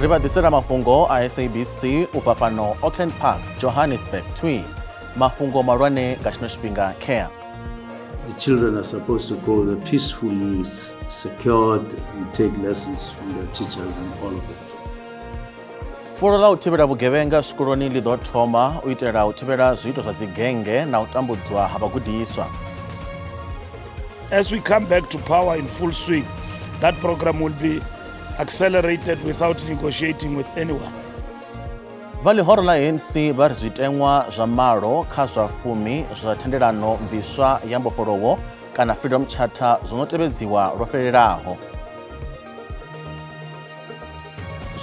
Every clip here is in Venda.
Ri vha ḓisela mafhungo a SABC u bva fhano Auckland Park, Johannesburg twi. Mafhungo mahulwane nga tshino tshifhinga khea. The children are supposed to go there peacefully, secured, and take lessons from their teachers and all of that. Fulo ḽa u thivhela vhugevhenga zwikoloni ḽi ḓo thoma u itela u thivhela zwiito zwa dzigenge na u tambudzwa ha vhagudiswa. As we come back to power in full swing, that program will be accelerated without negotiating with anyone. Vha ḽihoro ḽa ANC vha ri zwiteṅwa zwa malo kha zwa fumi zwa thendelano mviswa ya mbofholowo kana Freedom Charter zwo no tevhedziwa lwo fhelelaho.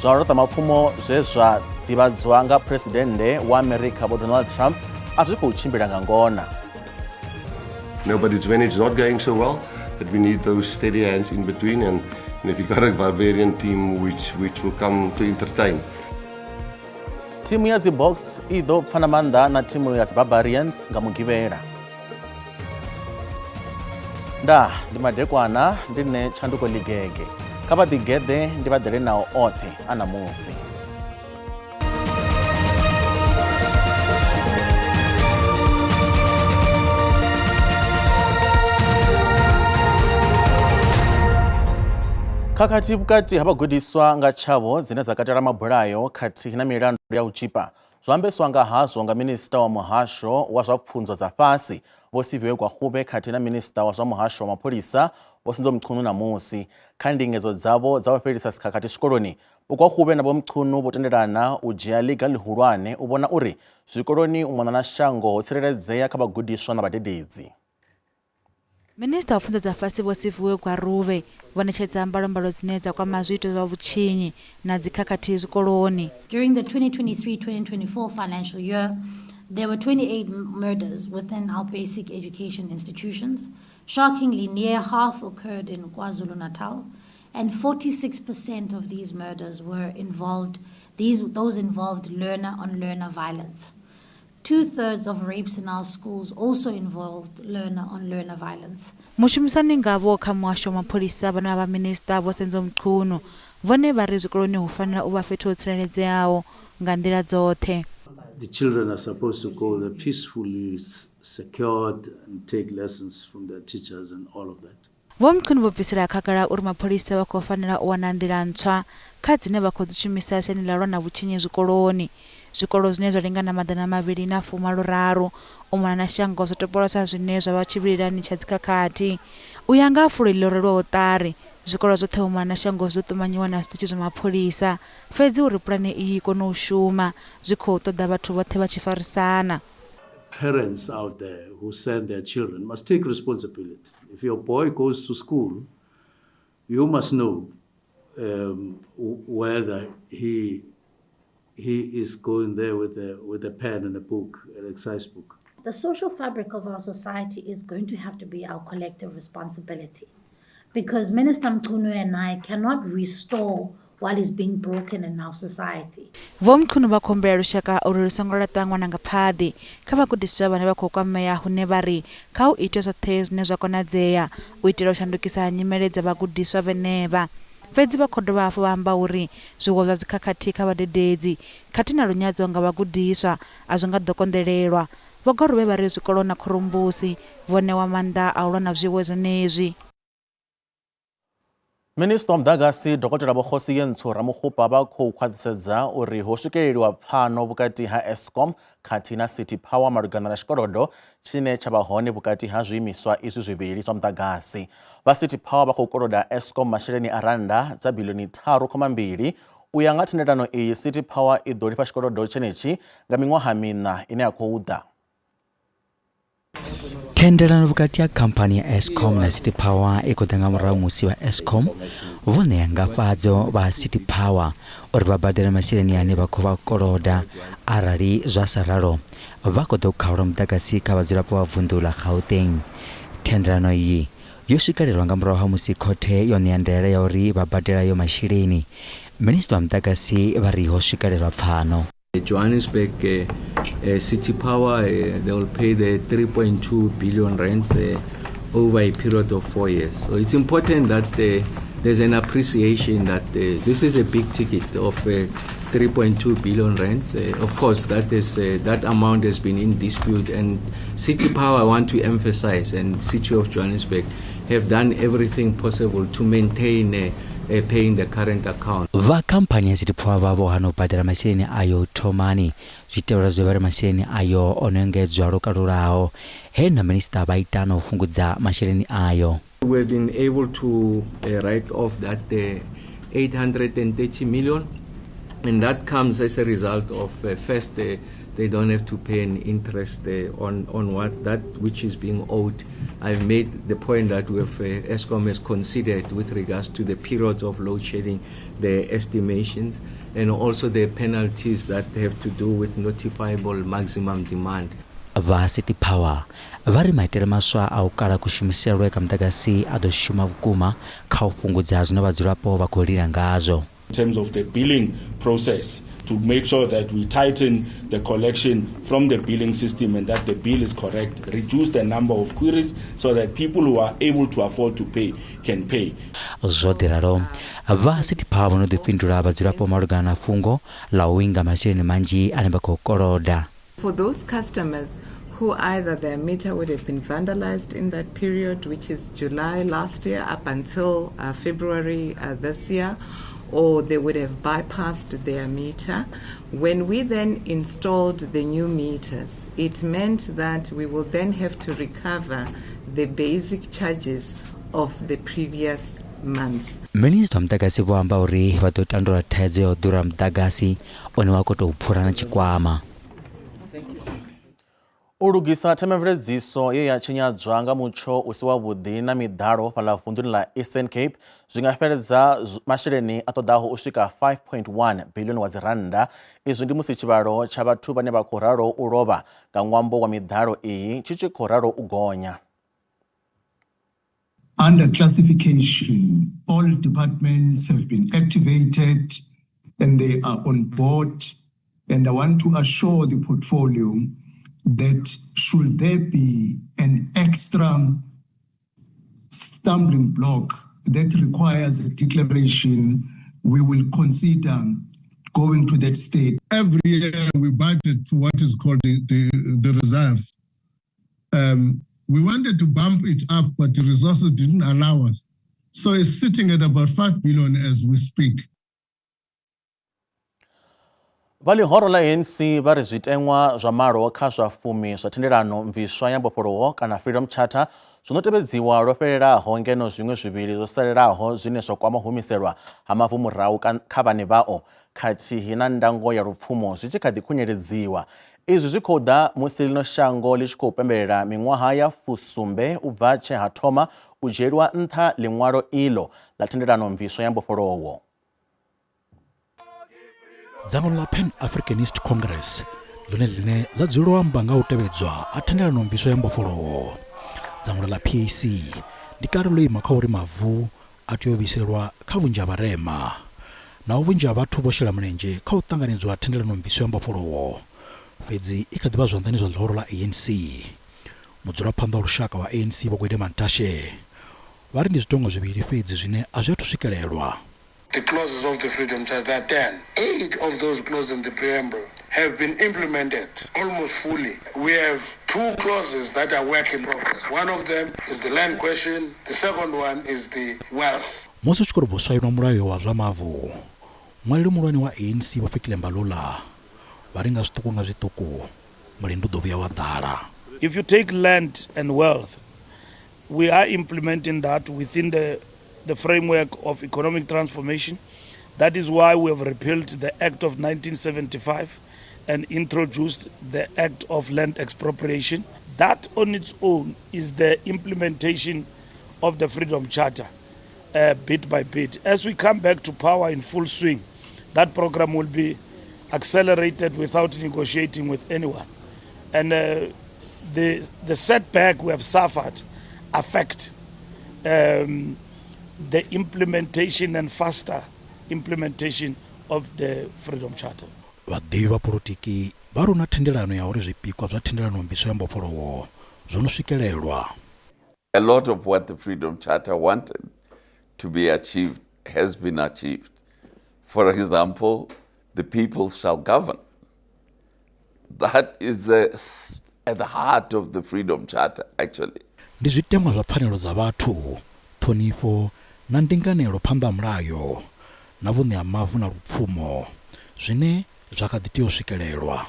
Zwa u laṱa mapfumo zwe zwa ḓivhadzwa nga Phresidennde wa Amerika Vho Donald Trump a zwi khou tshimbila nga ngona. No, but it's when it's not going so well that we need those steady hands in between, and if you got a Barbarian team which will come to entertain. Thimu ya dzi-Boks i ḓo pfana maanḓa na thimu ya dzi-Barbarians nga Mugivhela. Ndaa, ndi madekwana ndi nṋe Tshanduko Ḽigege. Kha vha ḓigeḓe ndi vha ḓele nao oṱhe a ṋamusi. Khakhathi vhukati ha vhagudiswa nga tshavho dzine dza katela mabulayo khathihi na milandu ya u tshipa zwo ambeswa nga hazwo nga minisiṱa wa muhasho wa zwa pfunzo dza fhasi Vho Siviwe Gwarube khathihi na minisiṱa wa zwa muhasho wa mapholisa Vho Senzo Mchunu ṋamusi. Kha ndingedzo dzavho dza u fhelisa dzikhakhathi zwikoloni, Vho Gwarube na Vho Mchunu vho tendelana u dzhia ḽiga ḽihulwane u vhona uri zwikoloni u mona na shango ho tsireledzea kha vhagudiswa na vhadededzi. Minisiṱa wa Pfunzo dza Fhasi Vho Siviwe Gwarube vho ṋetshedza mbalombalo dzine dza kwama zwiito zwa vhutshinyi na dzikhakhathi zwikoloni. During the 2023-2024 financial year, there were 28 murders within our basic education institutions. Shockingly, near half occurred in KwaZulu-Natal, and 46% of these murders were involved, these, those involved learner-on-learner violence. Two-thirds of rapes in our schools also involved learner-on-learner violence. Mushumisani ngavho kha muhasho wa mapholisa vhane vha vha Minisiṱa Vho Senzo Mchunu vhone vha ri zwikoloni hu fanela u vha fhethu ho tsireledzeaho nga nḓila dzoṱhe. The children are supposed to go there peacefully, secured, and take lessons from their teachers and all of that. Vho Mchunu vho bvisela khagala uri mapholisa vha khou fanela u wana nḓila ntswa kha dzine vha khou dzi shumisa siani ḽa u lwa na vhutshinyi zwikoloni. Zwikolo zwine zwa lingana 283 u mona na shango zwo topolwa sa zwine zwa vha tshivhilelani tsha dzikhakhathi. U ya nga ha fulo iḽi ḽo rwelwaho ṱari, zwikolo zwoṱhe u mona na shango zwi ḓo ṱumanyiwa na zwiṱitshi zwa mapholisa. Fhedzi uri pulane iyi i kone u shuma, zwi khou ṱoḓa vhathu vhoṱhe vha tshi farisana. Parents out there who send their children must take responsibility. If your boy goes to school, you must know whether he is going there with a pen and a book, an exercise book. The social fabric of our society is going to have to be our collective responsibility, because Minister Mchunu and I cannot restore what is being broken in our society. Vho Mchunu vha khou humbela lushaka uri lu songo laṱa ṅwana nga phaḓi kha vhagudiswa vhane vha khou kwamea hune vha ri kha hu itwe zwoṱhe zwine zwa konadzea u itela u shandukisa nyimele dza vhagudiswa vhenevha. Fhedzi vha khou dovha hafhu vha amba uri zwiwo zwa dzikhakhathi kha vhadededzi khathihi na lunyadzo nga vhagudiswa a zwi nga ḓo konḓelelwa. Vho Gwarube vha ri zwikolo na khorombusi vho ṋewa maanḓa a u lwa na zwiwo zwenezwi. Minisiṱa wa Muḓagasi Dokotela Vho Kgosientsho Ramokgopa vha khou khwaṱhisedza uri ho swikeleliwa pfano vhukati ha Eskom khathihi na City Power malugana na tshikolodo tshine tsha vha hone vhukati ha zwiimiswa izwi zwivhili zwa muḓagasi. Vha City Power vha khou koloda Eskom masheleni a rannda dza biḽioni tharu khoma mbili. U ya nga thendelano iyi, City Power i ḓo lifha tshikolodo tshenetshi nga miṅwaha miṋa ine ya khou ḓa. Thendelano vhukati ha khamphani ya Eskom na City Power i khou ḓa nga murahu musi vha Eskom vho ṋea ngafhadzo vha City Power uri vha badele masheleni ane vha khou vha koloda, arali zwa sa ralo vha khou ḓo khaula muḓagasi kha vhadzulapo vha vunḓu ḽa Gauteng. Thendelano iyi yo swikelelwa nga murahu ha musi khothe yo ṋea ndaela ya uri vha badele ayo masheleni. Minisiṱa wa muḓagasi vha ri ho swikelelwa pfano. Johannesburg City Power, they will pay the 3.2 billion rands over a period of 4 years. So it's important that There's an appreciation that this is a big ticket of 3.2 billion rands. Of course, that is that amount has been in dispute, and City Power, I want to emphasize, and City of Johannesburg have done everything possible to maintain paying the current account. Vha khamphani ya City Power vha vho hana u badela masheleni ayo u thomani zwi tevhela zwe vha ri masheleni ayo o no engedzwa lwo kalulaho he na minisiṱa vha ita na u fhungudza masheleni ayo. We have been able to write off that 830 million, and that comes as a result of first, they don't have to pay an interest on what that which is being owed. I've made the point that we have, Eskom has considered with regards to the periods of load shedding, the estimations, and also the penalties that have to do with notifiable maximum demand. Vha City Power vha ri maitele maswa a u kala kushumiselwe ka muḓagasi a ḓo shuma vhukuma kha u fhungudza zwine vhadzulapo vha khou lila ngazwo. In terms of the billing process, to make sure that we tighten the collection from the billing system and that the bill is correct, reduce the number of queries so that people who are able to afford to pay can pay. Zwo ḓi ralo, vha City Power vho no ḓi fhindula vhadzulapo malugana na fhungo ḽa u inga masheleni manzhi ane vha khou koloda. For those customers who either their meter would have been vandalized in that period, which is July last year up until February this year, or they would have bypassed their meter. When we then installed the new meters, it meant that we will then have to recover the basic charges of the previous months. Minisiṱa wa muḓagasi vho amba uri vha ḓo tandulula thaidzo ya u ḓura ha muḓagasi une wa khou tou phula na tshikwama. U lugisa themamveledziso ye ya tshinyadzwa nga mutsho u si wavhuḓi na miḓalo fhaḽa vunḓuni ḽa Eastern Cape zwi nga fheledza masheleni a ṱoḓaho u swika 5.1 bilioni wa dzirannda. Izwi ndi musi tshivhalo tsha vhathu vhane vha khou ralo u lovha nga ṅwambo wa miḓalo iyi tshi tshi khou ralo u gonya. Under classification, all departments have been activated and they are on board. And I want to assure the portfolio that should there be an extra stumbling block that requires a declaration, we will consider going to that state. Every year we budget for what is called the reserve. We wanted to bump it up, but the resources didn't allow us. So it's sitting at about 5 billion as we speak. Vha ḽihoro ḽa ANC vha ri zwiteṅwa zwa malo kha zwa fumi zwa thendelano mviswa ya mbofholowo kana Freedom Charter zwo no tevhedziwa lwo fhelelaho ngeno zwiṅwe zwivhili zwo salelaho zwine zwa kwama humiselwa ha mavu murahu kha vhane vhao khathihi na ndango ya lupfumo zwi tshi kha ḓi khunyeledziwa. Izwi zwi khou ḓa musi ḽino shango ḽi tshi khou pembelela miṅwaha ya 70 u bva tshe ha thoma u dzhielwa nṱha ḽiṅwalo iḽo ḽa thendelano mviswa ya mbofholowo. Dzangano ḽa Pan Africanist Congress ḽone ḽine ḽa dzula u amba nga u tevhedzwa ha thendelano mviswa ya mbofholowo. Dzangano ḽa PAC ndi kale ḽo ima kha uri mavu a tea u vhiselwa kha vhunzhi ha vharema. Naho vhunzhi ha vhathu vho shela mulenzhe kha u ṱanganedzwa ha thendelano mviswa ya mbofholowo, fhedzi i kha ḓi vha zwanḓani zwa ḽihoro ḽa ANC. Mudzulaphanḓa wa lushaka wa ANC Vho Gwede Mantashe vha ri ndi zwiteṅwa zwivhili fhedzi zwine a zwi athu swikelelwa. The clauses of the Freedom Charter, there are 10. 8 of those clauses in the preamble have been implemented almost fully. We have 2 clauses that are work in progress. One of them is the land question. The second one is the wealth. Musi hu tshi khou tou sainwa mulayo wa zwa mavu, muṅwaleli muhulwane wa ANC Vho Fikile Mbalula vha ri nga zwiṱuku nga zwiṱuku mulindi u ḓo vhuya wa ḓala. If you take land and wealth, we are implementing that within the framework of economic transformation. That is why we have repealed the Act of 1975 and introduced the Act of Land Expropriation. That on its own is the implementation of the Freedom Charter, bit by bit. As we come back to power in full swing, that program will be accelerated without negotiating with anyone. And the setback we have suffered affect the implementation and faster implementation of the Freedom Charter. Vhaḓivhi vha polotiki vha ri hu na thendelano ya uri zwipikwa zwa thendelano mviswa ya mbofholowo zwo no swikelelwa. A lot of what the Freedom Charter wanted to be achieved has been achieved. For example, the people shall govern. That is at the heart of the Freedom Charter, actually. Ndi zwiteṅwa zwa pfanelo dza vhathu, ṱhonifho na ndinganelo phanḓa ha mulayo, na vhuṋe ha mavu na lupfumo zwine zwa kha ḓi tea u swikelelwa.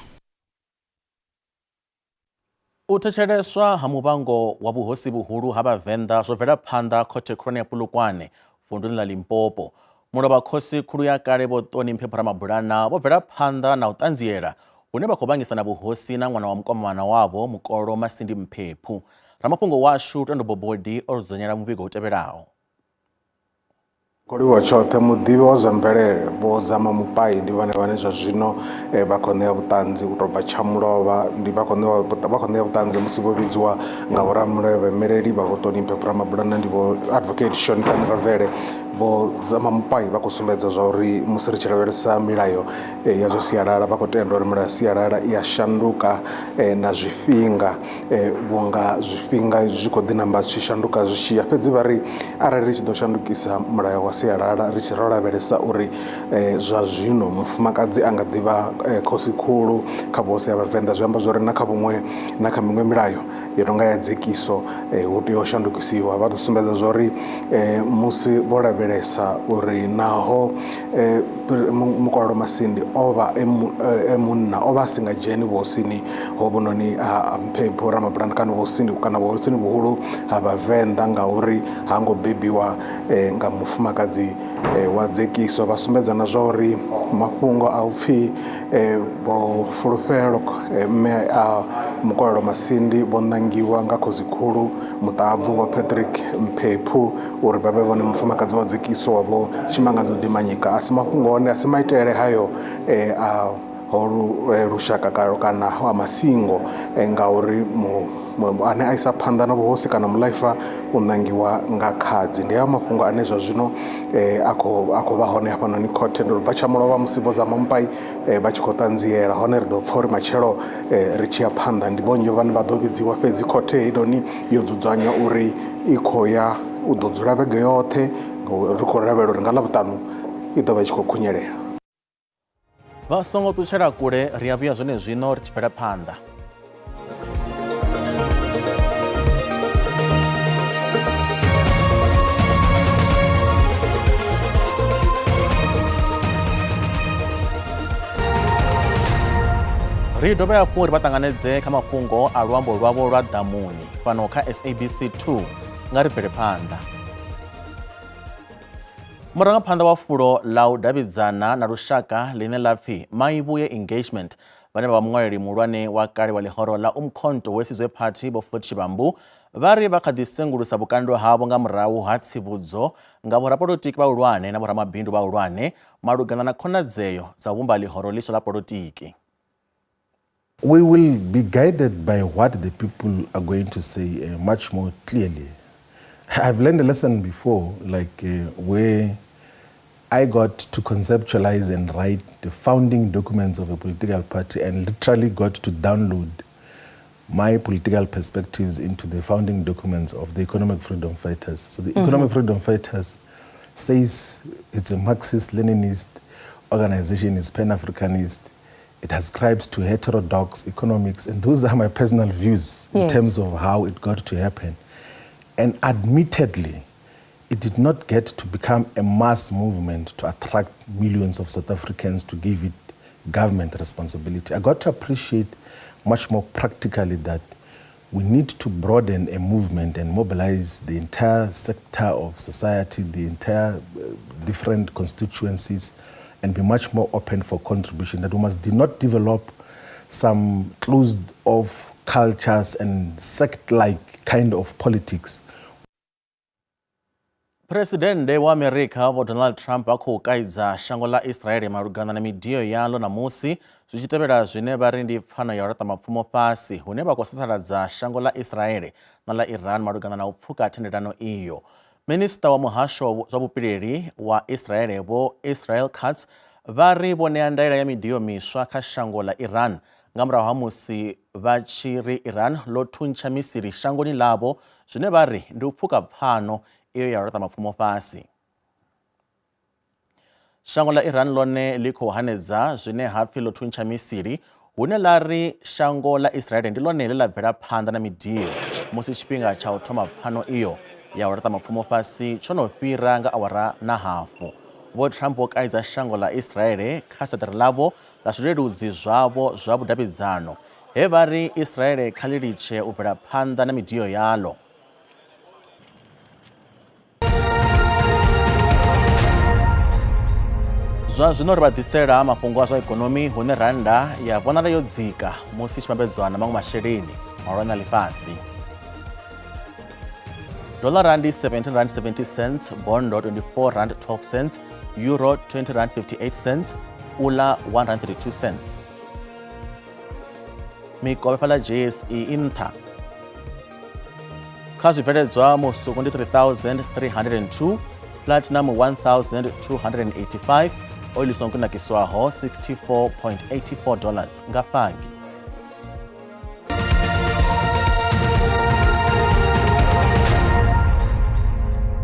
U thetsheleswa ha muvhango wa vhuhosi vhuhulu ha Vhavenḓa zwo bvela phanḓa khothe khulwane ya Polokwane, vunduni ḽa Limpopo. Mulovha khosi khulu ya kale Vho Toni Mphephu Ramabulana vho bvela phanḓa na u ṱanziela hune vha khou vhangisana vhuhosi na ṅwana wa mukomana wavho Mukolo Masindi Mphephu. Ramafhungo washu Lutendo Bobodi o ri dzudzanyela muvhigo u tevhelaho. Khou livhuwa tshoṱhe muḓivhi wa zwa mvelele Vho Zama Mupai ndi vhone vhane zwa zwino vha khou ṋea vhuṱanzi u tou bva tsha mulovha ndi vha khou ṋewa vha khou ṋea vhuṱanzi musi vho vhidziwa nga vhoramilayo vhaimeleli vha Vho Toni Mphephu Ramabulana ndi Vho Advocate Shonisani Ravele. Vho Zama Mupai vha khou sumbedza zwa uri musi ri tshi lavhelesa milayo ya zwa sialala vha khou tenda uri milayo ya sialala i a shanduka na zwifhinga vhunga zwifhinga zwi khou ḓi namba zwi tshi shanduka zwi tshi ya. Fhedzi vha ri arali ri tshi ḓo shandukisa mulayo wa sialala ri tshi ro lavhelesa uri zwa zwino mufumakadzi a nga ḓi vha khosi khulu kha vhuhosi ha Vhavenḓa zwi amba zwori na kha vhuṅwe na kha miṅwe milayo yo no nga ya dzekiso hu tea u shandukisiwa. Vha ḓo sumbedza zwori musi vho lavhelesa uri naho Mukololo Masindi o vha e munna o vha a si nga dzheni vhuhosini hovhunoni ha Mphephu Ramabulana kana vhuhosini kana vhuhosini vhuhulu ha Vhavenḓa ngauri ha ngo bebiwa nga mufumakadzi wa dzekiso. Vha sumbedza na zwa uri mafhungo a upfhi Vho Fulufhelo mme a Mukololo Masindi vho ṋangiwa nga khosi-khulu muṱahabvu Vho Patrick Mphephu uri vha vhe vhone mufumakadzi wa dzekiso wa Vho Tshimangadzo Dimanyika. A si mafhungo one, a si maitele hayo a holu lushaka kana wa masingo ngauri ane a isa phanḓa na vhuhosi kana muḽaifa u ṋangiwa nga khadzi. Ndi hayo mafhungo ane zwa zwino a khou vha hone hafhanoni khothe. Ndi bva tsha mulovha musi Vho Zama Mupai vha tshi khou ṱanziela, hone ri ḓo pfha uri matshelo ri tshi ya phanḓa ndi vhonnyi vhane vha ḓo vhidziwa. Fhedzi khothe heinoni yo dzudzanywa uri i khou ya u ḓo dzula vhege yoṱhe, ri khou lavhelela uri nga Ḽavhuṱanu i ḓo vha i tshi khou khunyelela. Vha songo ṱutshela kule, ri a vhuya zwenezwino ri tshi bvela phanḓa. Ri dovhe hafhu ri vha ṱanganedze kha mafhungo a luambo lwavho lwa ḓamuni fhano kha SABC 2. Nga ri bvele phanḓa. Murangaphanḓa wa fulo ḽa u davhidzana na lushaka ḽine ḽa pfi Maivhuye Engagement vhane vha vha muṅwaleli muhulwane wa kale wa ḽihoro ḽa Umkhonto we Sizwe Party Vho Floyd Shivambu vha ri vha kha ḓi sengulusa vhukando havho nga murahu ha tsivhudzo nga vhorapolotiki vhahulwane na vhoramabindu vhahulwane malugana na khonadzeo dza u vhumba ḽihoro ḽiswa ḽa polotiki. We will be guided by what the people are going to say much more clearly. I've learned a lesson before, like where I got to conceptualize and write the founding documents of a political party and literally got to download my political perspectives into the founding documents of the Economic Freedom Fighters. So the Economic Freedom Fighters says it's a Marxist-Leninist organization, it's Pan-Africanist, it ascribes to heterodox economics, and those are my personal views in terms of how it got to happen. And admittedly, it did not get to become a mass movement to attract millions of South Africans to give it government responsibility. I got to appreciate much more practically that we need to broaden a movement and mobilize the entire sector of society, the entire different constituencies, and be much more open for contribution, that we must not develop some closed-off cultures and sect-like kind of politics. Phresidennde wa Amerika Vho Donald Trump vha khou kaidza shango ḽa Israel malugana na midio yaḽo ṋamusi zwi tshi tevhela zwine vha ri ndi pfano ya u laṱa mapfumo fhasi hune vha khou sasaladza shango ḽa Israel na ḽa Iran malugana na u pfuka thendelano iyo. Minisiṱa wa muhasho wa zwa vhupileli wa Israel Vho Israel Katz vha ri vho ṋea ndaela ya midio miswa kha shango ḽa Iran nga murahu ha musi vha tshi ri Iran ḽo thuntsha misili shangoni ḽavho zwine vha ri ndi u pfuka pfano iyo ya u laṱa mapfumo fhasi. Shango ḽa Iran ḽone ḽi khou hanedza zwine ha pfi ḽo thuntsha misili, hune ḽa ri shango ḽa Israel ndi ḽone ḽe ḽa bvela phanḓa na midio musi tshifhinga tsha u thoma pfano iyo ya u laṱa mapfumo fhasi tsho no fhira nga awara na hafu. Vho Trump vho kaidza shango ḽa Israel kha saṱari ḽavho ḽa zwileludzi zwavho zwa vhudavhidzano, he vha ri Israel kha ḽi litshe u bvela phanḓa na midio yaḽo. Zwa zwino ri vha ḓisela mafhungo a zwa ikonomi, hune rannda ya vhonala yo dzika musi i tshi vhambedzwa na maṅwe masheleni mahulwane a ḽifhasi. Dollar ndi 17 rand 70 cents, bondo 24 rand 12 cents, euro 20 rand 58 cents, ula 1 rand 32 cents. Mikovhe fhaḽa JSE i nṱha kha zwibveledzwa musuku ndi 3302, platinum 1285, oil songo kunakiswaho 64.84 dollars nga fagi.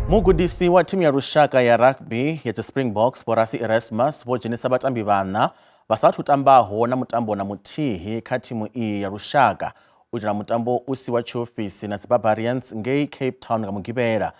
Mugudisi wa thimu ya lushaka ya rugby ya dzi Springboks Vho Rassie Erasmus vho dzhenisa vhatambi vhaṋa vha sa athu tambaho na mutambo na muthihi kha thimu iyi ya lushaka u itela mutambo u si wa tshiofisi na dzi Barbarians ngei Cape Town nga Mugivhela.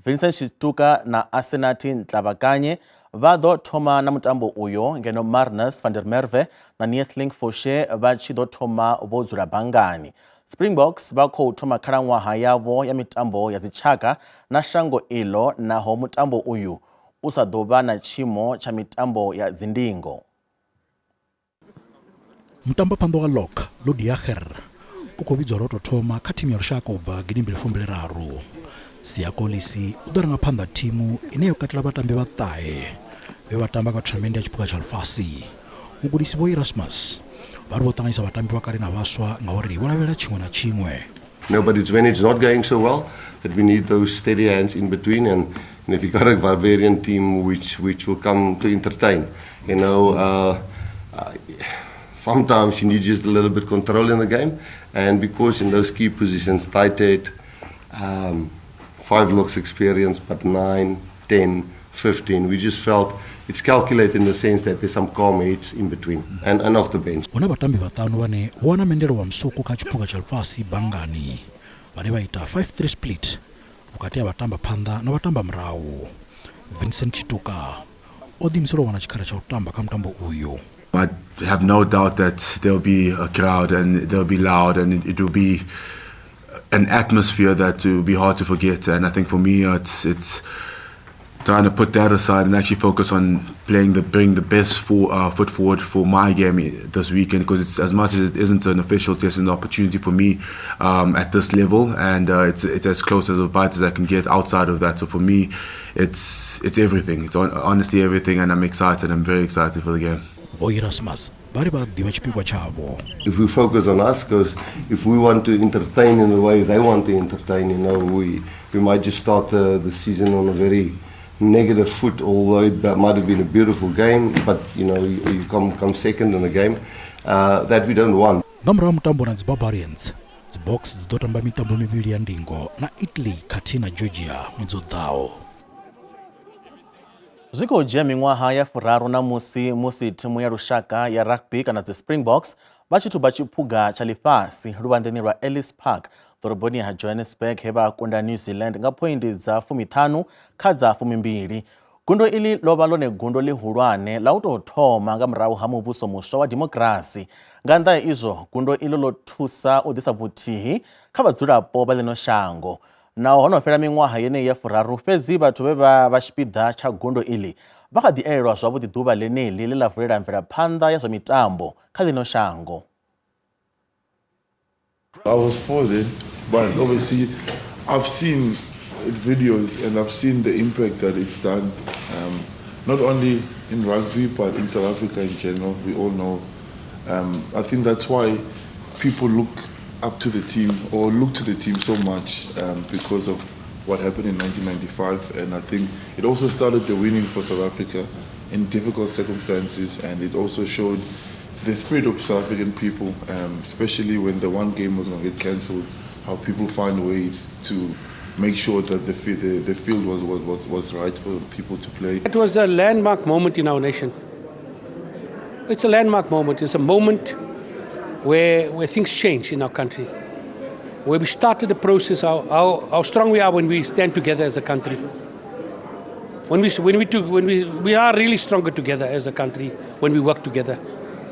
Vincent Tshituka na Asenathi Ntlabakanye vha ḓo thoma na mutambo uyo, ngeno Marnus van der Merwe na Neethling Fouché vha tshi ḓo thoma vho dzula banngani. Springboks vha khou thoma khalaṅwaha yavho ya mitambo ya dzitshaka na shango iḽo naho mutambo uyu u sa ḓo vha na tshiimo tsha mitambo ya dzindingo. Mutambaphanḓa wa Lok, Lood Jager, u khou vhidzwa lwa u tou thoma kha thimu ya lushaka u bva gidimbili fumbili raru. Siya Kolisi u ḓo ranga phanḓa thimu ine yo katela vhatambi vha ṱahe vhe vha tamba kha thonamennde ya Tshiphuga tsha Ḽifhasi. Mugudisi Vho Erasmus vha ri vho ṱanganyisa vhatambi vha kale na vhaswa ngauri vho lavhelela tshiṅwe na tshiṅwe. No, but it's when it's not going so well that we need those steady hands in between, and if you got a Barbarian team which will come to entertain, sometimes you need just a little bit control in the game, and because in those key positions, tight head, 5 looks experience, but 9, 10, 15, we just felt it's calculated in the sense that there's some calm heads in between and off the bench. Hu na vhatambi vhaṱanu vhane vho wana mendelo wa musuku kha tshiphuga tsha ḽifhasi banngani, vhane vha ita 5-3 split vhukati ha vhatamba phanḓa na vhatamba murahu. Vincent Tshituka o ḓiimisela u wana tshikhala tsha u tamba kha mutambo uyu. I have no doubt that there'll be a crowd and they'll be loud and it will be an atmosphere that will be hard to forget. And I think for me it's trying to put that aside and actually focus on bring the best foot forward for my game this weekend, because it's, as much as it isn't an official test, it's an opportunity for me at this level, and it's as close as a bite as I can get outside of that. So for me, it's everything. It's honestly everything, and I'm excited. I'm very excited for the game. Vho Erasmus vha ri vha ḓivha tshipikwa tshavho. If we focus on us, because if we want to entertain in the way they want to entertain, we might just start the season on a very negative foot, although it might have been a beautiful game, but you come second in the game, that we don't want. Nga murahu ha mutambo na dzi Barbarians, dzi Boks dzi ḓo tamba mitambo mivhili ya ndingo na Italy khathihi na Georgia ṅwedzi u ḓaho. Zwi khou dzhia miṅwaha ya furaru na musi thimu ya lushaka ya rugby kana dzi Springboks vha tshi thuba tshiphuga tsha ḽifhasi luvhanḓeni lwa Ellis Park ḓoroboni ya Johannesburg, he vha kunda New Zealand nga phoindi dza 50 kha dza 20. Gundo iḽi ḽo vha ḽone gundo ḽihulwane ḽa u tou thoma nga murahu ha muvhuso muswa wa dimokirasi. Nga nnḓa ha izwo, gundo iḽo ḽo thusa u ḓisa vhuthihi kha vhadzulapo vha ḽino shango. Naho ho no fhela miṅwaha yeneyi ya furaru, fhedzi vhathu vhe vha vha tshipiḓa tsha gundo iḽi vha kha ḓi elelwa zwavhuḓi ḓuvha ḽeneḽi ḽe ḽa vulela mvelaphanḓa ya zwa mitambo kha ḽino shango. I was 4 then, but obviously I've seen videos and I've seen the impact that it's done, not only in rugby but in South Africa in general. We all know. I think that's why people look up to the team or look to the team so much, because of what happened in 1995. And I think it also started the winning for South Africa in difficult circumstances, and it also showed the spirit of South African people, especially when the one game was going to get cancelled, how people find ways to make sure that the, the, the field was, was, was, was right for people to play. It was a landmark moment in our nation. It's a landmark moment. It's a moment where, where things change in our country, where we started the process, how, how, how strong we are when we stand together as a country. When we, when we, took, when we, we are really stronger together as a country when we work together.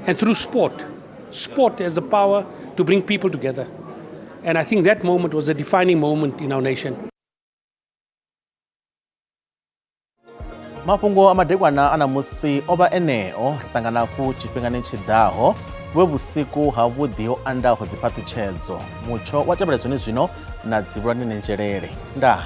And through sport, sport has the power to bring people together. And I think that moment was a defining moment in our nation. Mafhungo a madekwana a ṋamusi o vha eneo ri ṱangana hafhu tshifhingani tshi ḓaho vhe vhusiku ha vhuḓi ho andaho dziphaṱhutshedzo mutsho wa tevhela zwone zwino na dzivhulwane nzhelele ndaa.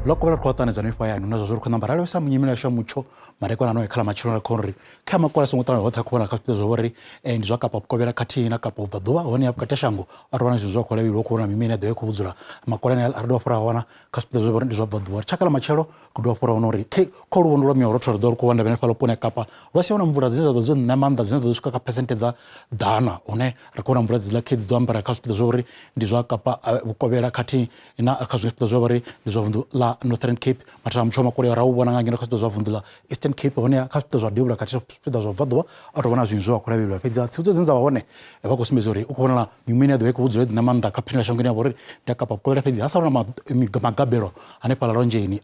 Ḽo kovhela ri khou ṱanganedza no ifha hayani na zwa uri khou namba ra lavhelesa munyimelo yashu ya mutsho madekwana ano khala matshelo ra khou uri kha makole a songo ṱangana hoṱhe a khou vhonala kha zwipiḓa zwa uri ndi zwa Kapa Vhukovhela khathihi na Kapa Vhubvaḓuvha hone ya vhukati ha shango a ri wana zwithu zwa khou lavhelelwa khou vhona mimene ya ḓo ya khou vhudzula makole ane a ri dovha fhura wana kha zwipiḓa zwa uri ndi zwa bvaḓuvha ri tshakala matshelo ri dovha fhura wana uri kha luvhondo lwa miorotho ri ḓo ri khou vhona hanefhaḽa vhuponi ha Kapa lwa sia huna mvula dzine dza ḓo dzo ṋea maanḓa dzine dza ḓo swika kha phesenthe dza ḓana hune ri khou vhona mvula dziḽa khe dzi ḓo ambara kha zwipiḓa zwa uri ndi zwa Kapa Vhukovhela khathihi na kha zwiṅwe zwipiḓa zwa uri ndi zwa vunḓu ḽa Northern Cape. Mathada mutsho wa makole ra u vhona nga ngeno kha zwipiḓa zwa vunḓu ḽa Eastern Cape hone kha zwipiḓa zwa devhula khathihi zwipiḓa zwa bvaḓuvha a tou vhona zwiṅwe zwe wa khou lavhelelwa fhedzi tsivhudzo dzine dza vha hone vha khou sumbedza uri u khou vhonala mimuya ine ya ḓo vha i khou vhudzula ḓi na maanḓa kha phendela shangoni ya vha uri ndi ya Kapa Vhukovhela fhedzi ha sala na magabelo hanefhaḽa lwanzheni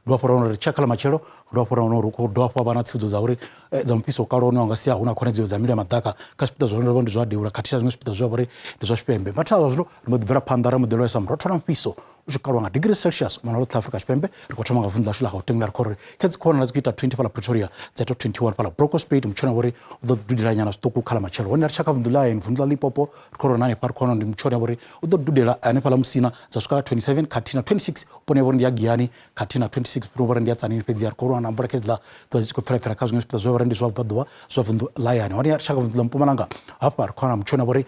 dovha hafhu ra wana uri tshia kha ḽa matshelo dovha hafhu ra wana uri hu khou dovha hafhu ha vha na tsivhudzo dza uri dza mufhiso o kalulaho une wa nga sia hu na khonadzeo dza mililo ya maḓaka kha zwipiḓa zwa hone ndi zwa devhula khathihi na zwiṅwe zwipiḓa zwe vha uri ndi zwa tshipembe. Mathada zwa zwino ri mbo ḓi bvela phanḓa ra mbo ḓi lavhelesa murotho na mufhiso u tshi kalwa nga degree Celsius mona ḽoṱhe Afrika Tshipembe. Ri khou thoma nga vunḓu ḽashu ḽa Gauteng ḽa ri khou ri khe dzi khou vhonala dzi khou ita 20 fhaḽa Pretoria dza ita 21 fhaḽa Bronkhorstspruit mutshoni wa uri u ḓo dudela nyana zwiṱuku kha ḽa matshelo. Hone ri tshi ya kha vunḓu ḽa hayani vunḓu ḽa Limpopo ri khou ri hone hanefha ri khou wana ndi mutshoni wa uri u ḓo dudela hanefhaḽa Musina dza swika kha 27 khathihi na 26 vhuponi ha vho ri ndi ya Giyani khathihi na 26 vhuponi vho ri ndi ya Tzaneen. Fhedzi ri khou lwa na mvula kha hedziḽa ḓuvha dzi tshi khou pfela pfela kha zwiṅwe zwipiḓa zwe vha ri ndi zwa vhubvaḓuvha zwa vunḓu ḽa hayani. Hone ri tshi ya kha vunḓu ḽa Mpumalanga hafha ri khou wana mutshoni wa vho ri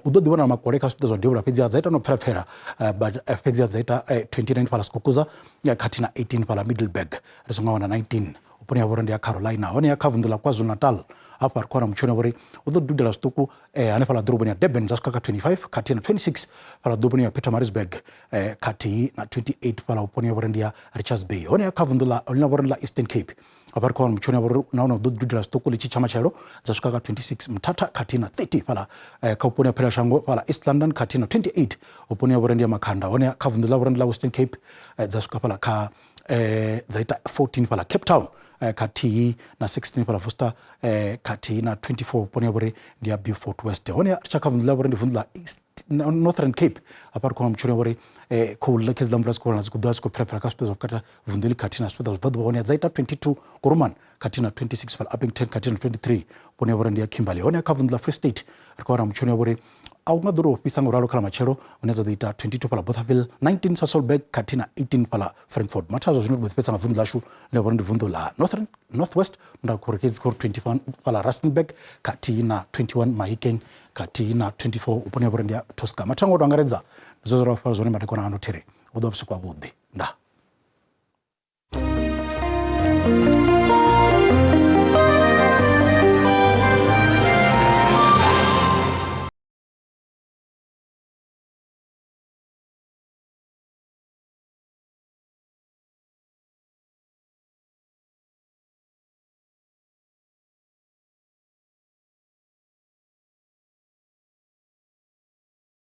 u ḓo ḓi vhonala makole kha zwipiḓa zwa devhula fhedzi dza ita no pfela pfela but fhedzi dza ita 29 fhaḽa Skukuza khathihi na 18 fhaḽa Middelburg ri songo wana 19 vhuponi ha vhori ndi ya Carolina. Hone ya kha vunḓu ḽa KwaZulu-Natal hafha ri khou wana mutshoni wa vhori u ḓo dudela zwiṱuku hanefhaḽa ḓoroboni ya Durban dza swika kha 25 khathihi na 26 fhaḽa ḓoroboni ya Pietermaritzburg khathihi na 28 fhaḽa vhuponi ha vhori ndi ya Richards Bay. Hone kha vunḓu ḽa ḽine vhori ḽa Eastern Cape hafha ri khou wana mutshoni wa vhori nahone u ḓo dudela zwiṱuku ḽi tshi tsha matshelo dza swika kha 26 Mthatha khathihi na 30 fhaḽa kha vhuponi ha Phelashango fhaḽa East London khathihi na 28 vhuponi ha vhori ndi ya Makhanda. Hone kha vunḓu ḽa vhori ndi ḽa Western Cape dza swika fhaḽa kha dza ita 14 fhaḽa Cape Town khathihi na 16 fhaḽa Worcester khathihi na 24 vhuponi ha vhori ndi ya Beaufort West. Hone ri tsha kha vunḓu ḽa vhori ndi vunḓu ḽa East Northern Cape hafha ri khou wana mutshoni wa vhori khou ḽa khedziḽa mvula dzi khou vhonala dzi khou ḓovha dzi khou pfela pfela kha zwipiḓa zwa vhukati ha vunḓu iḽi khathihi na zwipiḓa zwa bvaḓuvha hone dza ita 22 Kuruman khathihi na 26 fhaḽa Upington khathihi na 23 vhuponi ha vhori ndi ya Kimberley. Hone kha vunḓu ḽa Free State ri khou wana mutshoni wa vhori a hu nga ḓo tou fhisa nga u ralo kha ḽa matshelo hune dza ḓo ita 22 fhaḽa Bothaville 19 Sasolburg khathihi na 18 fhaḽa Frankfort. Mathada zwa zwino ri mbo ḓi fhedza nga vunḓu ḽashu ḽine vha uri ndi vunḓu ḽa Northern Northwest nda khou ri dzi khou ri 21 fhaḽa Rustenburg khathihi na 21 Mahikeng khathihi na 24 vhuponi ha vhori ndi ya Tosca. Mathada ngo to angaredza ndi zwe zwa fara zwone madekwana ano thiri vhu ḓo vha vhusiku havhuḓi. Ndaa.